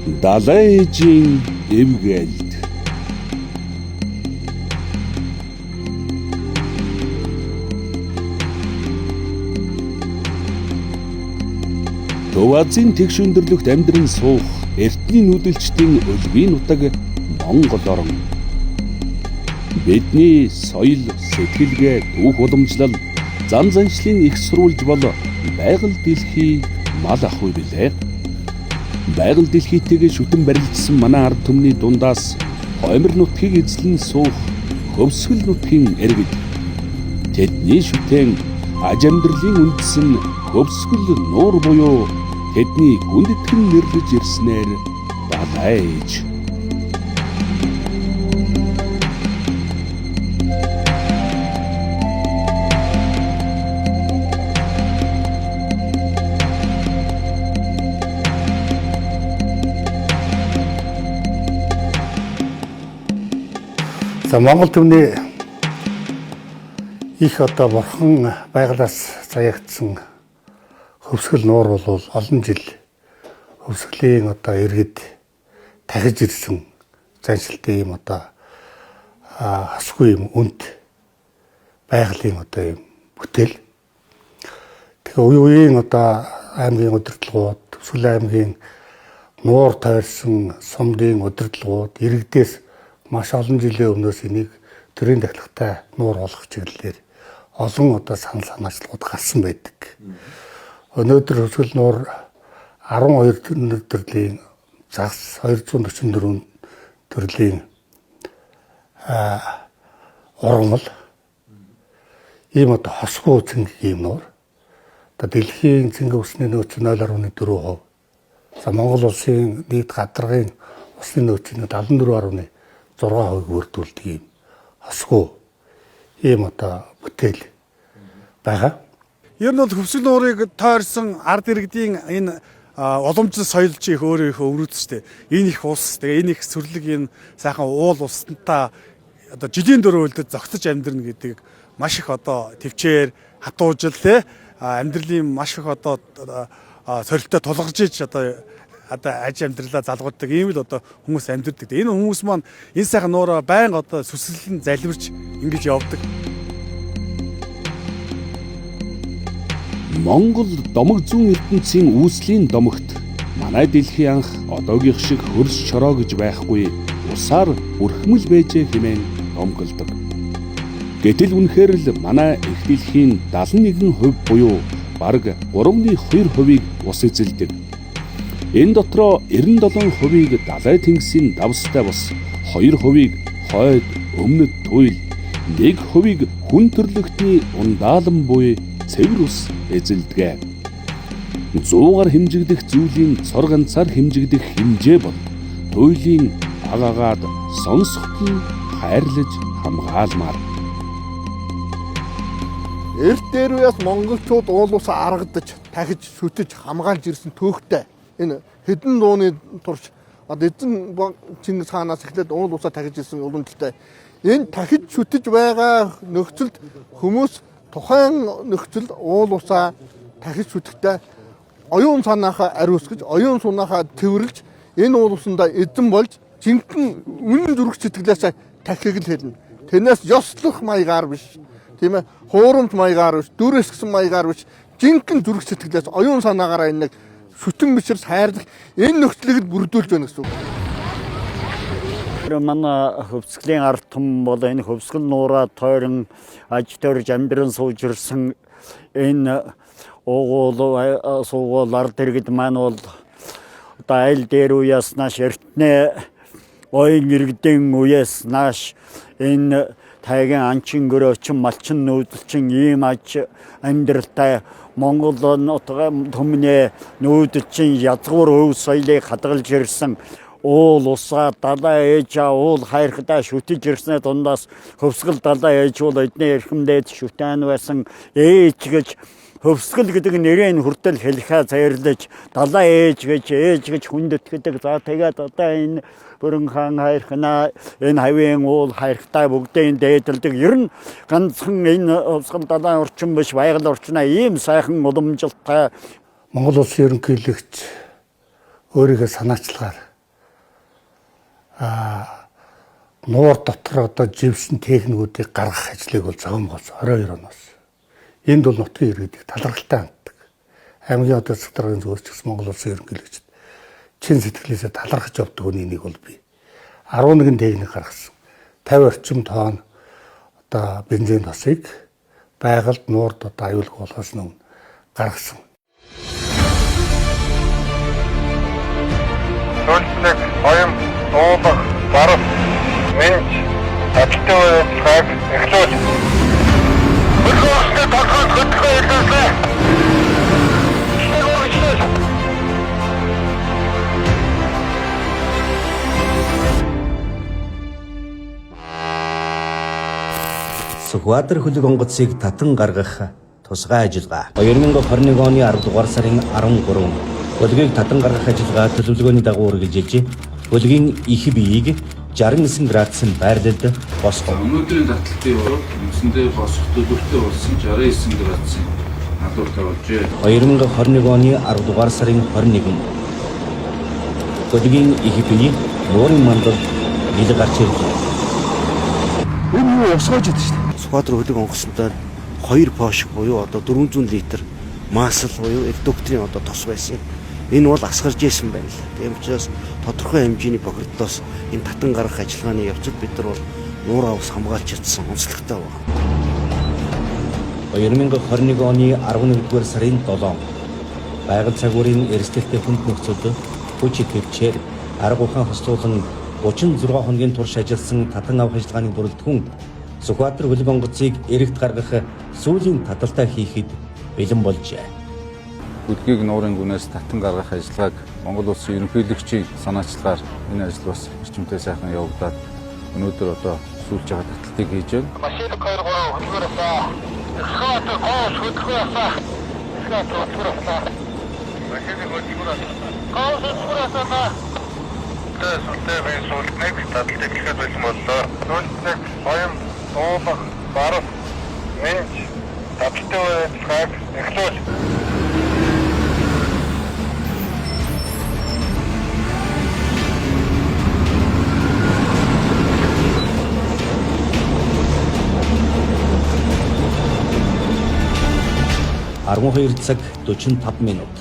Далай ээжийн эвгэлд. Төв Азийн тэгш өндөрлөгт амьдран суух эртний нүүдэлчдийн өлгийн нутаг Монгол орон. Бидний соёл, сэтгэлгээ, түүх уламжлал, зан заншлын их сурвалж бол байгаль дэлхий мал ахгүй билээ. Байгаль дэлхийтэйгээ шүтэн барилдсан манай ард түмний дундаас хоймор нутгийг эзлэн суух хөвсгөл нутгийн иргэд. Тэдний шүтэн аж амьдралын үндэс нь хөвсгөл нуур буюу тэдний хүндэтгэн нэрлэж ирснээр далай ээж. За Монгол түмний их одоо бурхан байгалаас заяагдсан хөвсгөл нуур бол олон жил хөвсгөлийн одоо иргэд дахиж ирсэн заншилтай юм одоо хасгүй юм үнт байгалийн одоо юм бүтээл. Тэгэхээр үе үеийн одоо аймгийн удирдлагууд, Төвсгөл аймгийн нуур тойрсон сумдын удирдлагууд иргэдээс маш олон жилийн өмнөөс энийг төрийн тахилгатай нуур болгох чиглэлээр олон одоо санал санаачлалууд гарсан байдаг. Өнөөдөр хөвсгөл нуур 12 төрлийн загас, 244 төрлийн ургамал, ийм одоо хосгүй цэнгэ ийм нуур. Одоо дэлхийн цэнгэ усны нөөц 0.4%. За Монгол улсын нийт гадаргын усны нөөц нь 74.6% бүрдүүлдэг ийм хосгүй ийм одоо бүтээл байгаа. Ер нь бол хөвсгөл нуурыг тойрсон ард иргэдийн энэ уламжлал соёл чи их өөрөө их өврүүц штэ. Энэ их ус, тэгээ энэ их сүрлэг энэ сайхан уул уснтаа одоо жилийн дөрөв үлдэж зогсож амьдрна гэдэг маш их одоо төвчээр хатуужил те амьдралын маш их одоо сорилттой тулгарч ич одоо аж амьдралаа залгуулдаг ийм л одоо хүмүүс амьдардаг. Энэ хүмүүс маань энэ сайхан нуураа байнга одоо сүсгэлэн залбирч ингэж явдаг. Монгол домог зүүн ертөнцийн үүслийн домогт манай дэлхийн анх одоогийнх шиг хөрс чороо гэж байхгүй усаар бүрхмэл байжээ хэмээн домголдог. Гэтэл үнэхээр л манай эх дэлхийн 71% буюу бараг 3.2%-ийг ус эзэлдэг. Энэ дотроо 97%-ийг далай тэнгисийн давстай бус, 2%-ийг хойд, өмнөд туйл, 1%-ийг хүн төрлөختний ундаалан буй цэвэр ус эзэлдэг. 100-аар хэмжигдэх зүйлийн цор ганцаар хэмжигдэх хэмжээ бол туйлын аг агаад сонсоход нь хайрлаж хамгаалмаар. Эрт дээр үеэс монголчууд уул усаа аргадаж, тахиж, шүтэж, хамгаалж ирсэн төөхтэй. Энэ хэдэн зууны турш одоо эзэн Чингис хаанаас эхлээд уул усаа тахиж ирсэн уламжлалтай. Энэ тахиж шүтэж байгаа нөхцөлд хүмүүс тухайн нөхцөл уул усаа тахиж шүтэхдээ оюун санаахаа ариусгаж, оюун сунаахаа тэрвэрлж энэ уул усандаа эзэн болж жинхэнэ үнэн зүрх сэтгэлээсээ тахихыг л хэлнэ. Тэрнээс ёслох маягаар биш, тийм ээ, хуурамч маягаар биш, дүр эсгсэн маягаар биш, жинхэнэ зүрх сэтгэлээс оюун санаагаараа энэ нэг шүтэн бишэр хайрлах энэ нөхцөлийг л бүрдүүлж байна гэсэн үг. Манай хөвсгөлийн ард түмэн бол энэ хөвсгөл нуураа тойрон аж төрж амьдран сууж ирсэн энэ уугуул суугуул ард иргэд маань бол одоо айл дээр үеэс нааш эртнээ оюун иргэдийн үеэс нааш энэ тайган анчин гөрөөчин малчин нүүдэлчин ийм аж амьдралтай Монгол түмний нүүдэлчин язгуур өв соёлыг хадгалж ирсэн уул усаа далай ээж уул хайрхдаа шүтэж ирснээ дундаас хөвсгөл далай ээж бол эдний эрхэмдээд шүтэн байсан ээж гэж хөвсгөл гэдэг нэрийг хүртэл хэлхээ заярлаж далай ээж гэж ээж гэж хүндэтгэдэг. За тэгээд одоо энэ Бүрэн хаан хайрхнаа энэ хавийн уул хайрхтай бүгдийн дээдэлдэг. Ер нь ганцхан энэ хөвсгөл далайн орчин биш байгаль орчноо ийм сайхан уламжилттай. Монгол улсын ерөнхийлөгч өөрийнхөө санаачлагаар Нуур дотор одоо живсэн техникүүдийг гаргах ажлыг бол зохион байгуулсан 22 оноос. Энд бол нутгийн иргэдийг талархалтай ханддаг. Аймгийн одоо засаг даргын зүгээс ч гэсэн Монгол улсын ерөнхийлөгчд чин сэтгэлээсээ талархаж явдаг хүний нэг бол би. 11 техник гаргасан. 50 орчим тонн одоо бензин тосыг байгальд нуурд одоо аюулгүй болохоос өмнө гаргасан. Сүлжлэг, оюун, дуулах, барах, мэнж, таталтай ажиллагааг эхлүүл. Хөлгөөсний толгойд хөдөлгөөн илүүрлээ. Сүхбаатар хөлөг онгоцыг татан гаргах тусгай ажиллагаа. 2021 оны 10 дугаар сарын 13 хөлгийг татан гаргах ажиллагаа төлөвлөгөөний дагуу үргэлжилж, хөлгийн их биеийг 69 градусын байрлалд босгов. Өнөөдрийн таталтын урал үндсэндээ босгох төлөвтэй болсон 69 градусын халууртай болжээ. 2021 оны 10 дугаар сарын 21 хөлгийн их бие нуурын мандалд ил гарч ирлээ. Энэ юу усгойж идэв шүү дээ. Сүхбаатар хөлөг онгоцонтой 2 пошик буюу одоо 400 литр масл буюу редукторын одоо тос байсан юм. Энэ бол асгарч исэн байна л. Тийм учраас тодорхой хэмжээний бохирдлоос энэ татан гаргах ажиллагааны явцад бид нар бол нуур авс хамгаалж чадсан онцлогтой байна. 2021 оны 11-р сарын 7 байгаль цагуурын эрсдэлтэй хүнд нөхцөлд хүч идэвхжээр арга ухаан хослуулан 36 хоногийн турш ажилласан татан авах ажиллагааны бүрэлдэхүүн Сүхбаатар хөлөг онгоцыг эрэгт гаргах сүүлийн таталтаа хийхэд бэлэн болжээ. Хөлгийг нуурын гүнээс татан гаргах ажиллагааг Монгол улсын ерөнхийлөгчийн санаачлагаар энэ ажил бас эрчимтэй сайхан явагдаад өнөөдөр одоо сүүлж байгаа таталтыг хийж байна. Машин 2 3 хөдөлгөөр авлаа. Сүхбаатар гоос хөдөлгөөр авлаа. Сүхбаатар хөдөлгөөр авлаа. Машин хөдөлгөөр авлаа. Гоос хөдөлгөөр авлаа. Сүлдээ би сүлднийг таталт эхлэхэд бэлэн боллоо. Сүлднийг оюун, дуулах, барах, мэнж, таталтай ажиллагааг эхлүүл. Арван цаг 45 минут.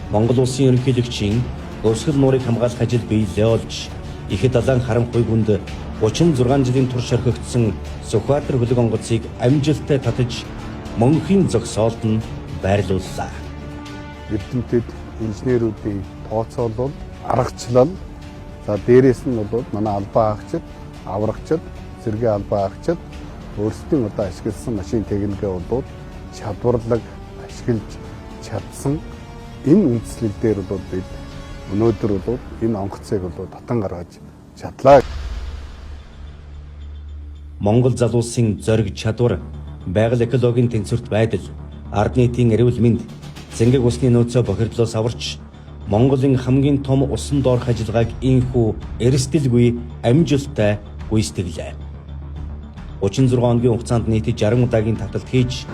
Монгол улсын ерөнхийлөгчийн өвсгөл нуурыг хамгаалах ажил биелээ олж, ихэд далайн харанхуй гүнд 36 жилийн турш орхигдсон Сүхбаатар хөлөг онгоцыг амжилттай татаж мөнхийн зогсоолд нь байрлууллаа. Эрдэмтэд инженерүүдийн тооцоолол, аргачлал, за дээрээс нь бол манай албан хаагчид, аврагчид, цэргийн албан хаагчид өөрсдийн одоо ашигласан машин техникээ бол чадварлаг ашиглаж чадсан энэ үндслэл дээр бол бид өнөөдөр бол энэ онгоцыг бол татан гаргаж чадлаа. Монгол залуусын зориг чадвар, байгаль экологийн тэнцвэрт байдал, ард нийтийн эрүүл мэнд, цэнгэг усны нөөцөө бохирдлоос аварч Монголын хамгийн том усан доорх ажиллагааг ийнхүү эрсдэлгүй амжилттай гүйцэтгэлээ. 36 хоногийн хугацаанд нийт 60 удаагийн таталт хийж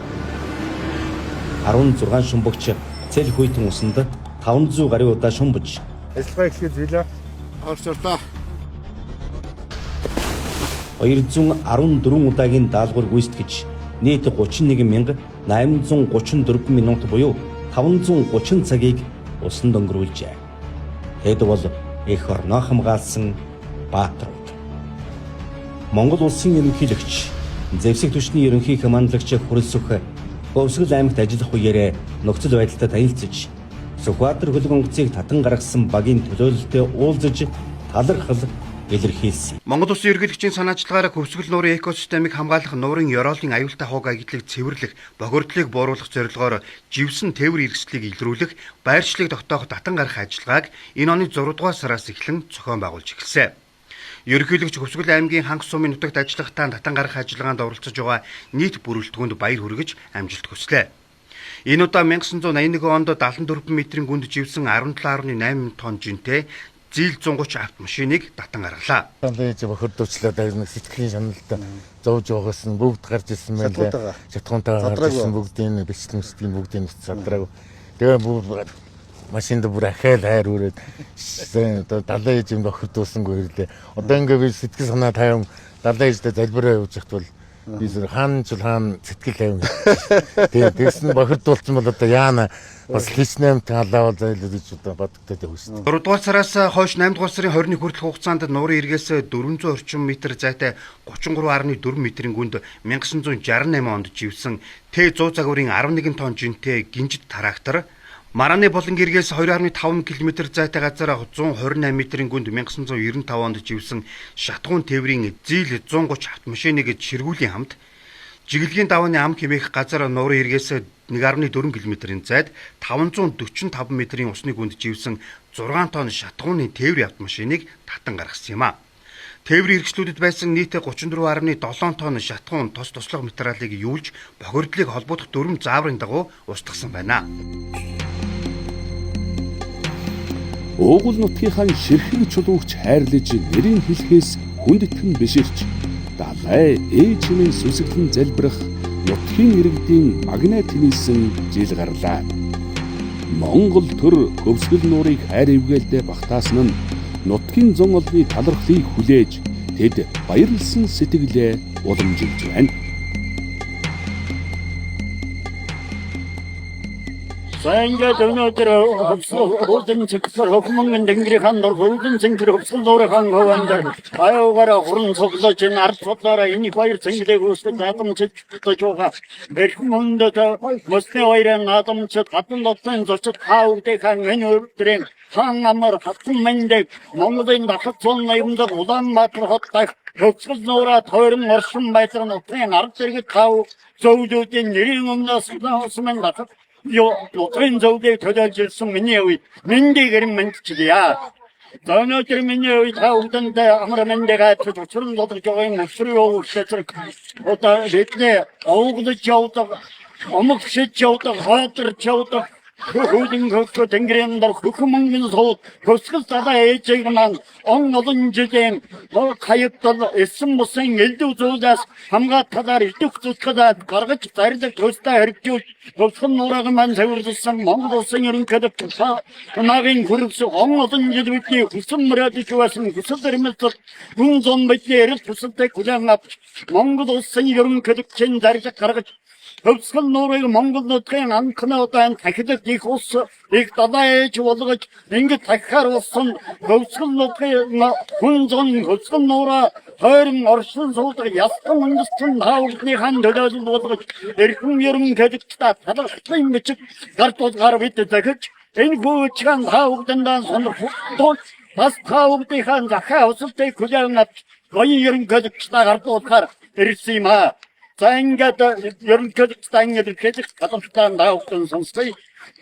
16 шумбагч цэл хүйтэн усанд 500 гаруй удаа шумбаж ажиллагаа эхлэхэд хэлээ. Орчлоо. 214 удаагийн даалгавар гүйцэтгэж нийт 31834 минут буюу 530 цагийг усанд өнгөрүүлжээ. Тэд бол эх орноо хамгаалсан баатрууд. Монгол улсын ерөнхийлөгч, зэвсэг түвшний ерөнхий командлагч Хүрэлсүх Говьсгол аймагт ажиллах үеэрээ нөхцөл байдалтай танилцж, Сүхбаатар хөлөг онгоцыг татан гаргасан багийн төлөөлөлтөд уулзаж талархал илэрхийлсэн. Монгол улсын ерөнхийлөгчийн санаачлагаар хөвсгөл нуурын экосистемийг хамгаалах, нуурын ёроолын аюултай хуг агидлыг цэвэрлэх, бохирдлыг бууруулах зорилгоор живсэн тээвэр эрсдлийг илрүүлэх, байршлыг тогтоох татан гарах ажиллагааг энэ оны 6 дугаар сараас эхлэн зохион байгуулж эхэлсэн. Ерөнхийлөгч Хөвсгөл аймгийн Хангас сумын нутагт ажиллахдаа татан гарах ажиллагаанд оролцож байгаа нийт бүрэлдэхүүнд баяр хүргэж амжилт хүслээ. Энэ удаа 1981 онд 74 метрийн гүнд живсэн 17.8 тонн жинтэй зил 130 автомашиныг татан гаргалаа. Дандаа бохирдуучлаад нэг сэтгэлийн шаналлаа зовж байгаас нь бүгд гарч ирсэн байна. Шатхуунтайгаа гарч ирсэн бүгдийн бичлэн мэсдгийн бүгдийн задраагүй. Тэгээ бүгд Машинд бүр ахаал хайр үрээд одоо далайн ээж юм бохирдуулсангүй ирлээ. Одоо ингээ би сэтгэл санаа тайван далайн ээжтэй залбираа явж байхад бол би хаан ч хаан сэтгэл тайван. Тэгээ тэгсэн бохирдуулсан бол одоо яана бас хичнээн талаа бол зайлуу гэж одоо бодогдоод явна шүү дээ. 3 дугаар сараас хойш 8 дугаар сарын 21 хүртэлх хугацаанд нуурын эргээс 400 орчим метр зайтай 33.4 метрийн гүнд 1968 онд живсэн Т100 загварын 11 тонн жинтэй гинжит трактор, Марааны болон гэргээс 2.5 км зайтай газар 128 метрийн гүнд 1995 онд живсэн шатгуун тээврийн зийл 130 автомашиныг чиргүүлийн хамт, Жигэлгийн давааны ам хэмээх газар нуурын эргээс 1.4 км-ийн зайд 545 метрийн усны гүнд живсэн 6 тонн шатгууны тээврийн автомашиныг татан гаргасан юм а. Тээврийн хэрэгслүүдэд байсан нийт 34.7 тонн шатгуун тос тослог материалыг юулж бохирдлыг холбогдох дөрвөн зааврын дагуу устгасан байна. Уугуул нутгийнхаа ширхэг чулуугч хайрлаж нэрийг хэлэхээс хүндэтгэн биширч далай ээж хэмээн сүсэглэн залбирах нутгийн иргэдийн магнит нийсэн жил гарлаа. Монгол төр хөвсгөл нуурыг хайр ивгээлдээ багтаасан нь нутгийн зун олны талархлыг хүлээж тэд баярлсан сэтгэлээ уламжилж байна. За ингээд өнөөдөр хөвсгөл цэгцэр хөхмөнгөн тэнгэрийн дур хөвгөн цэнгэр хөвсгөл нуурын хуваан дээр аюугаараа хуран цуглаж энэ ард судлаараа энэ баяр цэнгэлийг үүсгэж наадамчид гэж байгаа. Эрхэм хүндэт мөсний баярын наадамчид гадна лодлын зочид та бүдийнхээ энэ өдрийн хаан амар хатан мэндийг Монголын дахид 180 дахь Улаанбаатар хот дахь хөвсгөл нуураа тойрон оршин байдаг нутгийн ард иргэд тав зөвлүүдийн нэрийн өмнөөс улсын дахид нутгийн зөвлөгийг төлөөлж ирсэн миний үед мэндийг эрен мэдчилье. За өнөөдөр миний үед та бүхэнд амар мэндийг айлтгаж учран болгож байгаа юм өсрийн өвчлөөр одоо бидний овоглож явдаг, омогшиж явдаг, хойдорч явдаг хөлөн хөлтөө тэнгэрийн дор хөхөн мөнгөн сууд хөвсгөл далай ээжийг маань он олон жилийн хаягдал эсэн бусын элдв зүйлээс хамгаат талаар идэвх зүтгэлээд гаргаж зарлаг төстэй хэрэгжүүлж хөвсгөл нуурыг маань цэвэрлсэн Монгол улсын ерөнхийлөгч Тунагийн хөрвс он олон жил бидний хүсэл мөрөөдөж байсан хүсэл эрмэлзэл гүн зун бидний эрэл төсөлтөй хүлээн авч Монгол улсын ерөнхийлөгчийн зарлаг гаргаж Хөвсгөл нуурыг Монгол нутгийн анхны удаан тахилаг их ус их далай ээж болгож ингэж тахихаар болсон хөвсгөл нутгийн хүн зун хөвсгөл нуураа тойрон оршин суудаг ялсан үндэстэн та бүхнийхэн төлөөлөл болгож эрхэм ерөнхийлөгчдөө талархлын бичиг гардуулгаар бид захиж энэ гүйцхэн та бүхэндээ сонирхолтой бас та бүхнийхэн захиа хүсэлтийг хүлээн авч гоён ерөнхийлөгчдөө гардуулахаар ирсэн юм аа. За ингээд ерөнхийлөгчдөө ингээд хэлэх гадамштай даавхан сонсъё.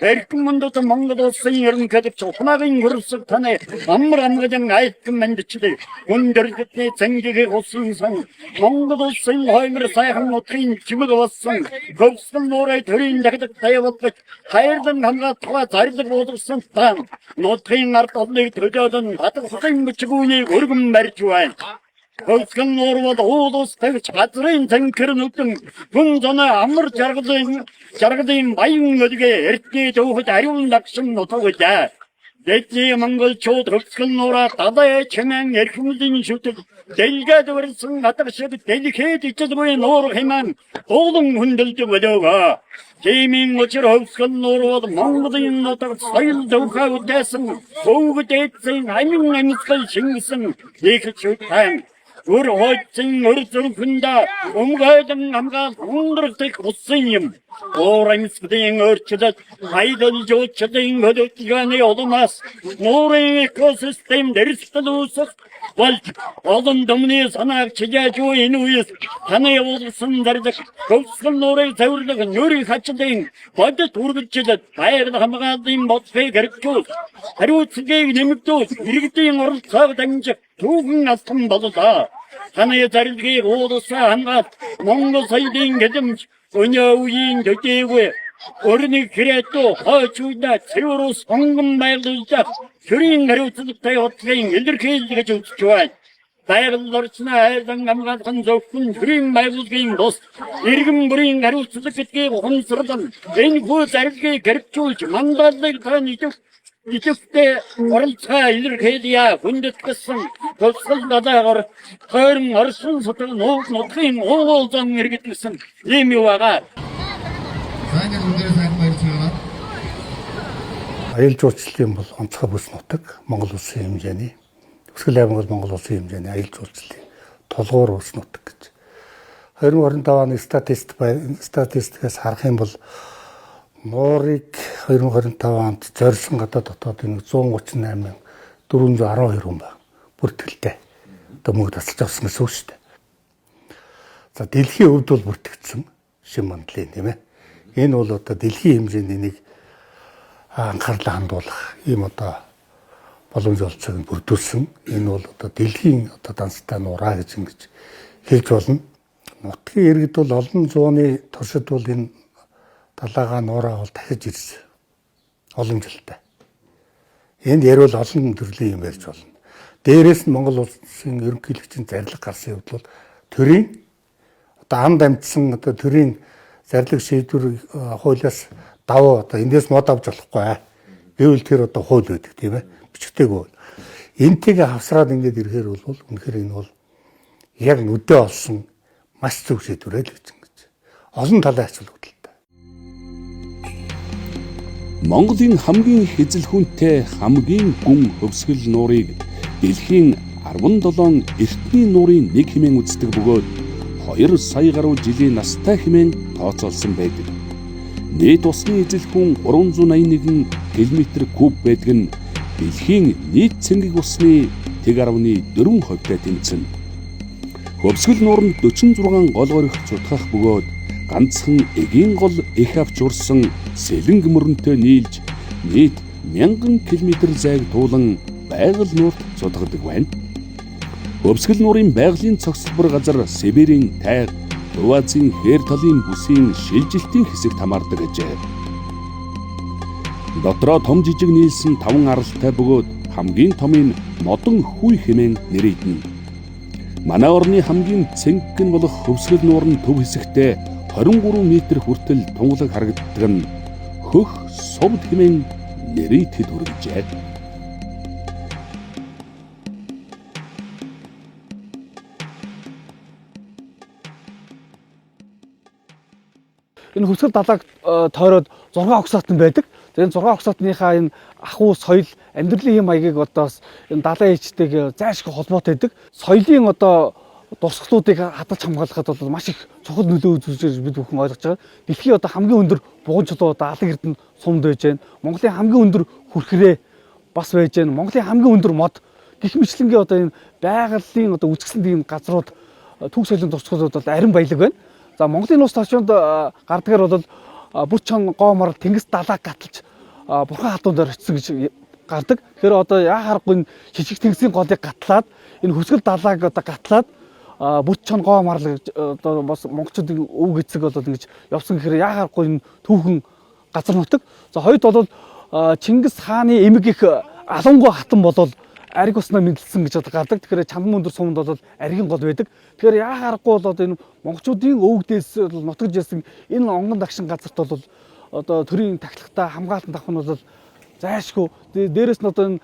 Эрхэм мөндөд Монгол улсын ерөнхийлөгч Ухмаагийн хөрсөг таны амар амгалан айлтган мэндчлээ. Хүндэрлэгтний цэнгэгийг усан сан Монгол улсын хоймор сайхан нутгийн чимэг болсон хөвсгөл нуурыг төрийн дахилаг тавиулгаж хайрлан хамгаалах зарлаг болгосон та нутгийн ард олныг төлөөлөн хадгалахын бичгүүнийг өргөн барьж байна. Хөвсгөл нуур бол уул ус тавьж газрын цэнхэр нүдэн хүн зоноо амар жаргалын баян өлгөө эртний төвхөд ариун дагсан нутаг билээ. Бидний монголчууд хөвсгөл нуураа далай чимээн эрхэмлийн шүтэг дэлгээд өрсөн гадар шиг дэлхийд ичилгүй нуур хэмээн дуулан хүндэлдэг бөлөөгөө. Тиймийн учир хөвсгөл нуур бол Монголын нутагт соёл төвхөө үдээсэн өвгөд эцсийн амин амьсгал шингэсэн их шүтэн. Өр хойцсон өр зүрхэндээ өмгөөлөн хамгаал хүндрэлтэх усан юм. Уур амьсгалын өөрчлөлт, аялал жуулчлалын хөдөлгөөний улмаас нуурын экосистем дэрсгэл үүсэх болж олон түмний санааг чижээж буй энэ үеэс таны явуулсан зарлаг хөвсгөл нуурыг цэвэрлэх нүрийн хачдын бодит үргэлжилэлт байгаль хамгааллын бодлогыг хэрэгжүүл хариуцлагыг нэмэгдүүл иргэдийн оролцоог дамжих түүхэн алхам боллоо. Таны зарилгийг уулусаа хамгаалт Монгол соёлын гэлэмж өнөө үеийн төдийгүй өрнийг хэрэтүү хойч үедээ цэвэр ус онгон байгаль төрийн хариуцлагатай бодлогын илэрхийлэл гэж үзэж байна. Байгаль орчноо айлан хамгаалах нь зөвхөн төрийн байгууллагын бус иргэн бүрийн хариуцлага гэдгийг ухамсарлан энэхүү зарилгыг гэрчлүүлж манлайллыг тань идэвхтэй оролцоо илэрхийлье. Хүндэтгэсэн тусгал далайгаар тойрон оршин сутаг нууц нутгийн уугуул зам иргэдсэн ийм юу байгаа. Аялал жуулчлалын бол онцгой бүс нутаг Монгол улсын хэмжээний Төгсгөл аймаг бол Монгол улсын хэмжээний аялал жуулчлалын тулгуур улс нутаг гэж. 2025 оны статистикаас харах юм бол нуурыг 2025 онд зорьсон гадаад дотоодын 138,412 хүн байна. Бүртгэлтэй. Одоо мөнгө тасалж авсан гэсэн үг шүү дээ. За дэлхийн өвд бол бүртгэгдсэн шин мандлын, тийм ээ. Энэ бол одоо дэлхийн хэмжээний нэг анхаарлаа хандуулах ийм одоо боломж олцоог нь бүрдүүлсэн. Энэ бол одоо дэлхийн одоо данстай нураа гэж ингэж хэлж болно. Нутгийн иргэд бол олон зууны туршид бол энэ далайгаа нуураа бол дахиж ирсэн. Олон жилдээ. Энд яриул олон төрлийн юм ярьж болно. Дээрээс нь Монгол улсын ерөнхийлөгчийн зарлиг гарсан явдал бол төрийн одоо анд амтсан одоо төрийн зарлиг шийдвэр хуулиас давуу одоо эндээс мод авч болохгүй. Гэвэл тэр одоо хууль байдаг, тийм ээ. Бичгтэйг бол. Энтэйгээ хавсраад ингээд ирэхээр бол үнэхээр энэ бол яг нүдээ олсон маш зөв шийдвэр л гэж ингэж. Олон талын ач холбогдолтой. Монголын хамгийн их эзэлхүүнтэй хамгийн гүн хөвсгөл нуурыг дэлхийн 17 эртний нуурын нэг хэмээн үздэг бөгөөд 2 сая гаруй жилийн настай хэмээн тооцоолсон байдаг. Нийт усны эзэлхүүн 381 км куб байдаг нь дэлхийн нийт цэнгэг усны 1.4%-тай тэнцэнэ. Хөвсгөл нууранд 46 гол горих цутгах бөгөөд ганцхан эгийн гол их авч урсан сэлэнг мөрөнтэй нийлж нийт 1000 км зайг туулан байгаль нуурт цутгадаг байна. Хөвсгөл нуурын байгалийн цогцлбор газар Сибирийн тайг, Төв Азийн хээр талын бүсийн шилжилтийн хэсэгт хамаардаг ажээ. Дотроо том жижиг нийлсэн 5 аралтай бөгөөд хамгийн томын модон хүй хэмээн нэрийдэнэ. Манай орны хамгийн цэнгэн болох Хөвсгөл нуур нь төв хэсэгтээ 23 метр хүртэл тунгалаг харагддаг нь хөх сувд хэмээн нэрийдэхэд хүргэжээ. Энэ хөвсгөл далайг тойроод 6 огсоотон байдаг. Энэ 6 огсоотныхаа энэ ахуй соёл амьдралын хэм маягийг одоо бас энэ далайн ээжтэйг зайлшгүй холбоотой байдаг. Соёлын одоо дурсгалуудыг хадгалж хамгаалахад бол маш их чухал нөлөө үзүүлж бид бүхэн ойлгож байгаа. Дэлхийн одоо хамгийн өндөр буган чулуу одоо Алан Эрдэнэ сумд байж байна. Монголын хамгийн өндөр хүрхрээ бас байж байна. Монголын хамгийн өндөр мод гэх мэтлэнгийн одоо энэ байгалийн одоо үзэсгэлэнт ийм газрууд түүх соёлын дурсгалууд бол арин баялаг байна. За Монголын нууц төвшөнд гардгаар бол бүр чон гоо морол тэнгис далайг гаталж бурхан халуун дээр очсон гэж гардаг. Тэгэхээр одоо яа харахгүй энэ шижиг тэнгисийн голыг гатлаад энэ хөвсгөл далайг одоо гатлаад бүр чон гоо морол гэж одоо бас монголчуудын өвөг эцэг бол ингэж явсан гэхээр яа харахгүй энэ түүхэн газар нутаг. За хоёрд бол Чингис хааны эмэг их Алангуй хатан болол ариг уснаа мэдлсэн гэж одоо гардаг. Тэгэхээр Чандан өндөр суманд бол аригийн гол байдаг. Тэгэхээр яа харахгүй бол одоо энэ монголчуудын өвгдээс нутгаж ясан энэ онгон дагшин газарт бол одоо төрийн тахилгатай хамгаалалтанд авах нь бол зайлшгүй. Дээрээс нь одоо энэ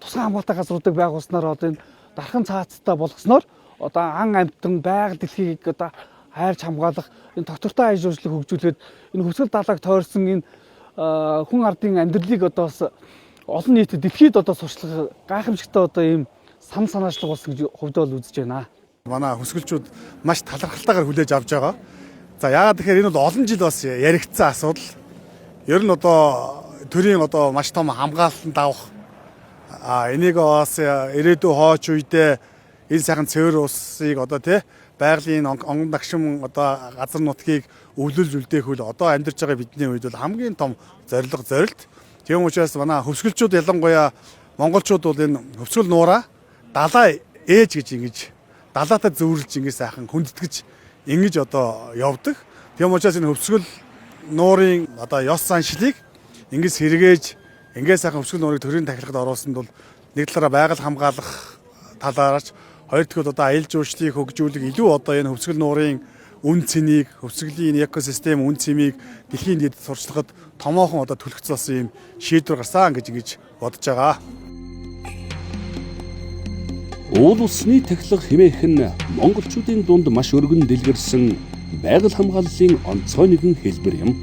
тусгай хамгаалалтын газруудыг байгуулснаар одоо энэ дархан цаацтай болгосноор одоо ан амьтан байгаль дэлхийг одоо хайрч хамгаалах энэ тогтвортой ажил үйлчлэг хөгжүүлэхэд энэ хөвсгөл далайг тойрсон энэ хүн ардын амьдралыг одоо бас олон нийтэд дэлхийд одоо сурчлах гайхамшигтай одоо ийм сан санаачлаг болсон гэж хувьдаа бол үзэж байна. Манай хөвсгөлчүүд маш талархалтайгаар хүлээж авч байгаа. За яагаад тэгэхээр энэ бол олон жил бас яригдсан асуудал. Ер нь одоо төрийн одоо маш том хамгаалалтанд авах энийг бас ирээдүйн хойч үедээ энэ сайхан цэвэр усыг одоо тий байгалийн онгон дагшин одоо газар нутгийг өвлөлж үлдээх үл одоо амьдарч байгаа бидний үед бол хамгийн том зорилго зорилт. Тийм учраас манай хөвсгөлчүүд ялангуяа монголчууд бол энэ хөвсгөл нуураа далай ээж гэж ингэж далаатай зөөрлж ингэж сайхан хүндэтгэж ингэж одоо явдаг. Тийм учраас энэ хөвсгөл нуурын одоо ёс заншлыг ингэж сэргээж ингээд сайхан хөвсгөл нуурыг төрийн тахилгад оруулсанд бол нэг талаараа байгаль хамгаалах талаарч Хоёр дахь бол одоо аялал жуулчлалыг хөгжүүлэх, илүү одоо энэ Хөвсгөл нуурын үн цэнийг, хөвсгөлийн энэ экосистем үн цэмийг дэлхийн нийтэд сурталчлахад томоохон одоо түлхэц болсон юм шийдвэр гарсан гэж ингэж бодож байгаа. Уул усны тахилга хэмээх нь монголчуудын дунд маш өргөн дэлгэрсэн байгаль хамгааллын онцгой нэгэн хэлбэр юм.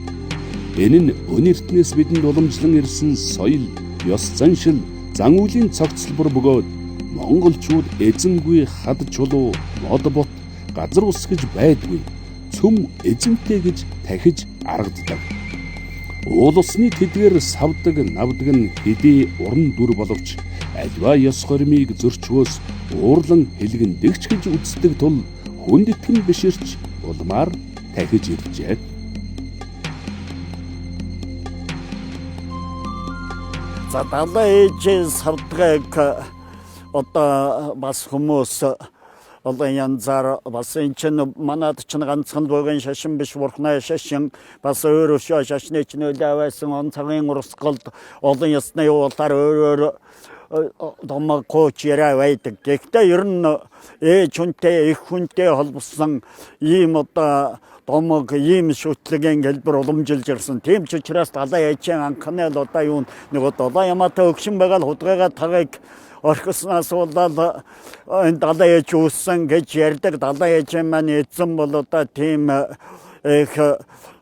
Энэ нь өн эртнээс бидэнд уламжлан ирсэн соёл, ёс заншил, зан үйлийн цогцлбор бөгөөд монголчууд эзэнгүй хад чулуу, мод бут, газар ус гэж байдгүй, цөм эзэнтэй гэж тахиж аргаддаг. Уул усны тэдгээр савдаг, навдаг нь хэдий уран дүр боловч аливаа ёс горимыг зөрчвөөс уурлан хэлгэндэгч гэж үздэг тул хүндэтгэн биширч улмаар тахиж иржээ. За, далайн ээжийн савдгайг одоо бас хүмүүс олон янзаар, бас энэ чинь манад чинь ганцхан буйгын шашин биш, бурхны шашин, бас өөр өшөө шашны чинь өглөө байсан он цагийн урсгалд олон ёсны явуулаар өөр өөр домог гооч яриа байдаг. Гэхдээ ер нь ээж хүнтэй, эх хүнтэй холбосон ийм одоо домог, ийм шүтлэгийн хэлбэр уламжилж ирсэн. Тийм ч учраас далайн ээжийн анхны л одоо юу нэг одоо ямаатай өгшин байгаа л худгайгаа тагийг орхисноос болоод энэ далайн ээж үүссэн гэж ярьдаг. Далайн ээжийн маань эзэн бол одоо тийм их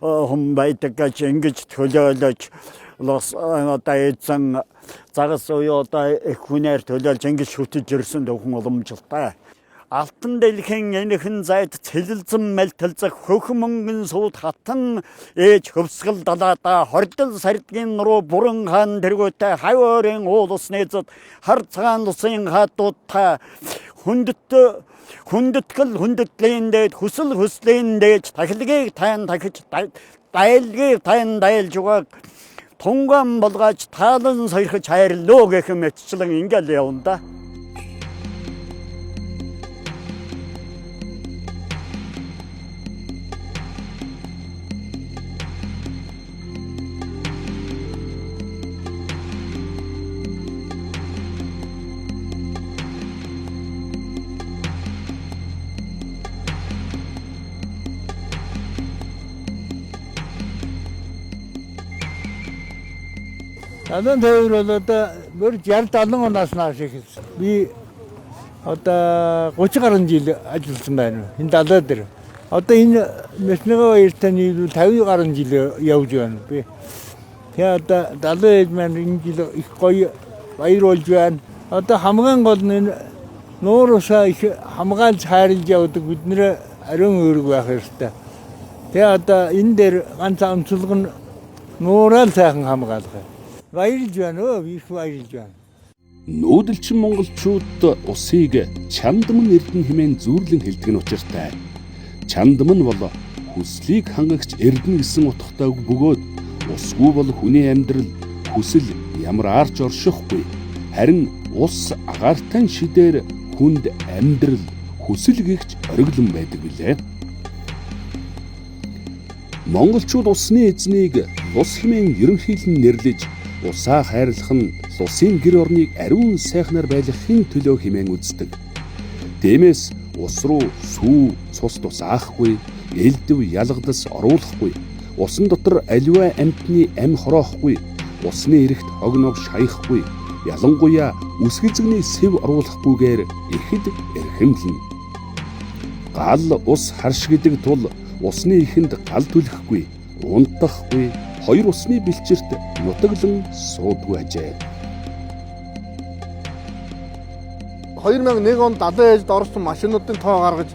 хүн байдаг гэж ингэж төлөөлөж, одоо эзэн загас уюу одоо их хүнээр төлөөлж ингэж шүтэж ирсэн дөхөн уламжилтай. Алтан дэлхийн энэхэн зайд цэлэлзэн мэлтэлзэх хөх мөнгөн сууд хатан ээж Хөвсгөл далаада хордол сардгийн нуруу буран хаан тэргүүтэй хав ойрын уул усны зад хар цагаан усын хаадуудтай хүндэт хүндэтгэл хүндэтлийн дээд, хүсэл хүслийн дээж тахилгийг тайн тахиж, дайлгийг тайн дайлж өгөх тунгаан болгоож таалан сойрхож хайрлөө гэх мэтчлэн ингээл явна да. Далайн тээвэр бол одоо бүр 60 70 оноос нааш эхэлсэн. Би одоо 30 гаруй жил ажилласан байна. Энэ далай дээр. Одоо энэ Мясныгаа баяртай нийлүүл 50 гаруй жил явж байна. Би тэгээ одоо далайн ээж маань энэ жил их гоё баяр болж байна. Одоо хамгийн гол нь энэ нуур усаа их хамгаалж хайрлаж явдаг бид нэр ариун үүрэг байх ёстой. Тэгээ одоо энэ дээр ганц онцлог нь нуураа л сайхан хамгаалах. Баярлж байна өө, их баярлж байна. Нүүдэлчин монголчууд усыг чандман эрдэнэ хэмээн зүүрлэн хэлдэг нь учиртай. Чандман бол хүслийг хангагч эрдэнэ гэсэн утгатай бөгөөд усгүй бол хүний амьдрал, хүсэл ямар арч оршихгүй. Харин ус агаартай шидээр хүнд амьдрал, хүсэл гихч ориглон байдаг билээ. Монголчууд усны эзнийг лус хэмээн ерөнхийлөн нэрлэж, усаа хайрлах нь лусын гэр орныг ариун сайхнаар байлгахын төлөө хэмээн үздэг. Тиймээс ус руу сүү, цус тусаахгүй, элдв ялгадас оруулахгүй, усан дотор аливаа амьтны ам хороохгүй, усны эрэгт хогнов шаяхгүй, ялангуяа үс гэзэгний сэв оруулахгүйгээр ихэд эрхэмлэнэ. Гал ус харш гэдэг тул усны ихэнд гал түлхэхгүй, унтахгүй, хоёр усны бэлчэрт нутаглан суудгүй ажээ. 2001 онд далайн ээжд орсон машинуудын тоо гаргаж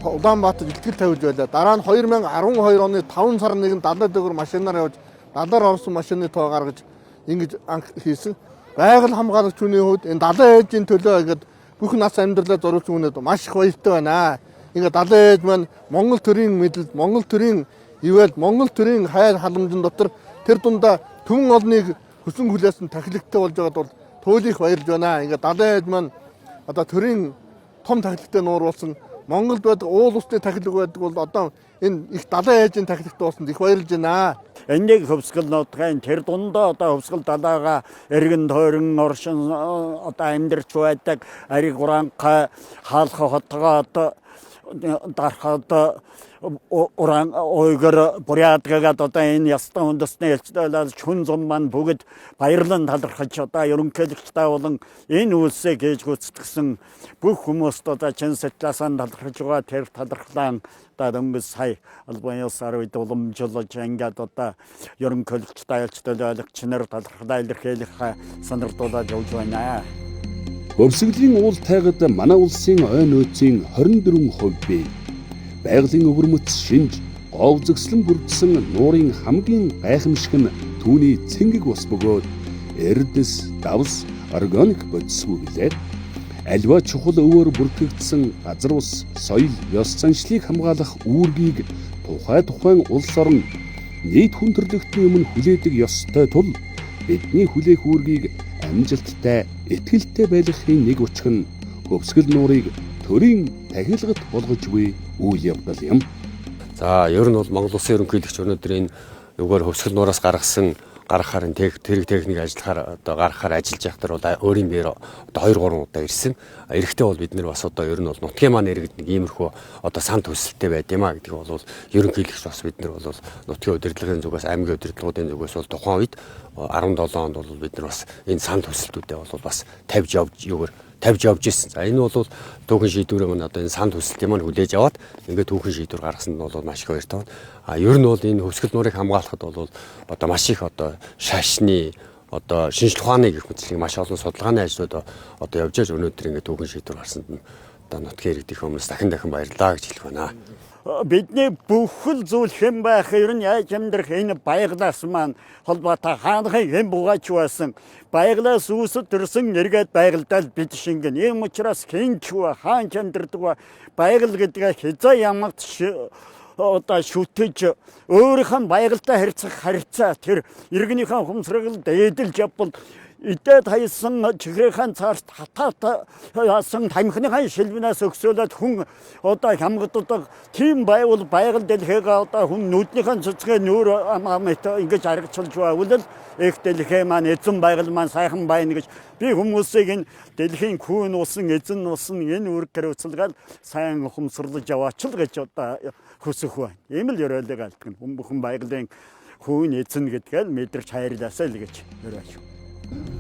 Улаанбаатар илтгэл тавьж байлаа. Дараа нь 2012 оны 5 сарын 1-нд далай дээгүүр машинаар явж далаар орсон машины тоо гаргаж ингэж анх хийсэн. Байгаль хамгаалагч хүний хувьд энэ далайн ээжийн төлөө ингээд бүх нас амьдралаа зориулсан хүнээд маш их баяртай байна. Ингээд далайн ээж маань Монгол төрийн мэдлэлд, Монгол төрийн ивэлд, Монгол төрийн хайр халамжин дотор тэр дундаа түмэн олныг хүсэн хүлээсэн тахилагтай болж байгаад бол туйлын их баярлж байна. Ингээд далайн ээж маань одоо төрийн том тахилагтай нуур болсон. Монголд байдаг уул усны тахилга байдаг бол одоо Энэ их далайн ээжийн тахилт дуусанд их баярлж байна. Энийг хөвсгөл нутгийн тэр дундаа одоо хөвсгөл далайгаа эргэн тойрон оршин одоо амьдарч байдаг ариг ураанхай хаалх хотгоо одоо дархад уран уйгыр бурятгагаад одоо энэ ястан үндэсний элчдээлэл чүн зам маань бүгд баярлан талархаж одоо ерөнхийлөгчтэй болон энэ үйлсийг хийж гүйцэтгсэн бүх хүмүүст одоо чин сэтгэлээсээ талархаж байгаа. Тэр талархлаа одоо дөнгөж сая албан ёсоор үед уламжлаж ингээд одоо ерөнхийлөгчтэй элчдээлэгч нар талархлаа илэрхийлэх сонирдуулаад явж байна. Хөвсгөлийн уул тайгад манай улсын ой нөөцийн 24% бий. Байгалийн өвөрмөц шинж, говь зөкслөн бүрдсэн нуурын хамгийн гайхамшиг нь түүний цэнгэг ус бөгөөд эрдэс, давс, органик бодисгүй билээ. Альва чухал өвөөр бүртгэгдсэн газар ус, соёл, ёс заншлыг хамгаалах үүргийг тухай тухайн улс орон нийт хүн төрөлхтний өмнө хүлээдэг ёстой тул бидний хүлээх үүргийг амжилттай, итгэлтэй байлгахын нэг учир нь хөвсгөл нуурыг төрийн тахилгат болгож буй үйл явдал юм. За, ер нь бол Монгол Улсын ерөнхийлөгч өнөөдөр энэ югаар хөвсгөл нуураас гаргасан гаргахаар энэ тэрэг техник ажиллахаар одоо гаргахаар ажиллаж явах төр бол өөрийн биеэр одоо 2 3 удаа ирсэн. Эрэхтэй бол бид нар бас одоо ер нь бол нутгийн маань иргэд нэг иймэрхүү одоо сан төсөлтэй байд юм а гэдэг бол ерөнхийлөгч бас бид нар бол нутгийн удирдлагын зүгээс, аймгийн удирдлагуудын зүгээс бол тухайн үед 17 онд бол бид нар бас энэ сан төсөлтүүдээ бол бас тавьж явж юугаар тавьж явж ирсэн. За, энэ бол түүхэн шийдвэрээ маань одоо энэ сан төсөлтийн маань хүлээж аваад ингээд түүхэн шийдвэр гаргасан нь бол маш их баяртай байна. А ер нь бол энэ хөвсгөл нуурыг хамгаалахад бол одоо маш их одоо шашны одоо шинжлэх ухааны гэх мэтлэг маш олон судалгааны ажлууд одоо явж байж өнөөдөр ингээд түүхэн шийдвэр гарсанд нь одоо нутгийн иргэдийн өмнөөс дахин дахин баярлалаа гэж хэлэх байна. Бидний бүхэл зүйл хэн байх, ер нь яаж амьдрах энэ баяглаас маань холбоотой хаанхын хэн бугаач байсан. Баяглаас үүсэт төрсөн эргээд байгальдаа бид шингэн. Ийм учраас хэн ч вэ, хаан ч амьдрдаг ба байгаль гэдгээ хязаа ямагт одоо шүтэж өөрийнх нь байгальтай харьцах харьцаа тэр иргэнийхэн ухамсарыг дээдэлж явбал идээд хайсан чихрийнхэн цаарт хатаат яасан тамхиныхан шилбэнээс өгсөөлөд хүн одоо хямгаддаг. Тийм байвал байгаль дэлхийгээ одоо хүн нүднийхэн цэцгээ нүүр амт ингэж аргачилж байвал их дэлхий маань эзэн байгаль маань сайхан байна гэж би хүмүүсийг энэ дэлхийн хүүн усан эзэн усан энэ үүрэг хариуцлагаар сайн ухамсарлаж яваачл гэж одоо хүсэх байна. Ийм л ёроолыг алддаг. Хүн бүхэн байгалийн хүүн эзэн гэдгээл мэдэрч хайрлаасай л гэж ёроол.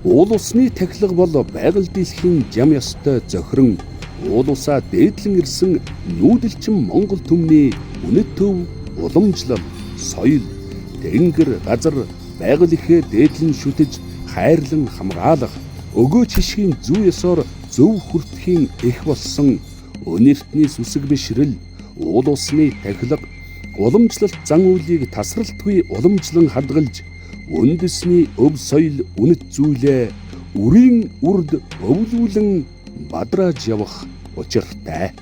Уул усны тахилга бол байгаль дэлхийн жам ёстой зохирон уул усаа дээдлэн ирсэн нүүдэлчин Монгол түмний үнэт төв, уламжлал, соёл, тэнгэр, газар, байгаль ихээ дээдлэн шүтэж хайрлан хамгаалах, өгөөч хишгийн зүй ёсоор зөв хүртэхийн эх болсон өнөртний сүсэг бишрэл, уул усны тахилга, уламжлалт зан үйлийг тасралтгүй уламжлан хадгалж үндэсний өв соёл үнэт зүйлээ үрийн үрд өвлүүлэн бадрааж явах учиртай.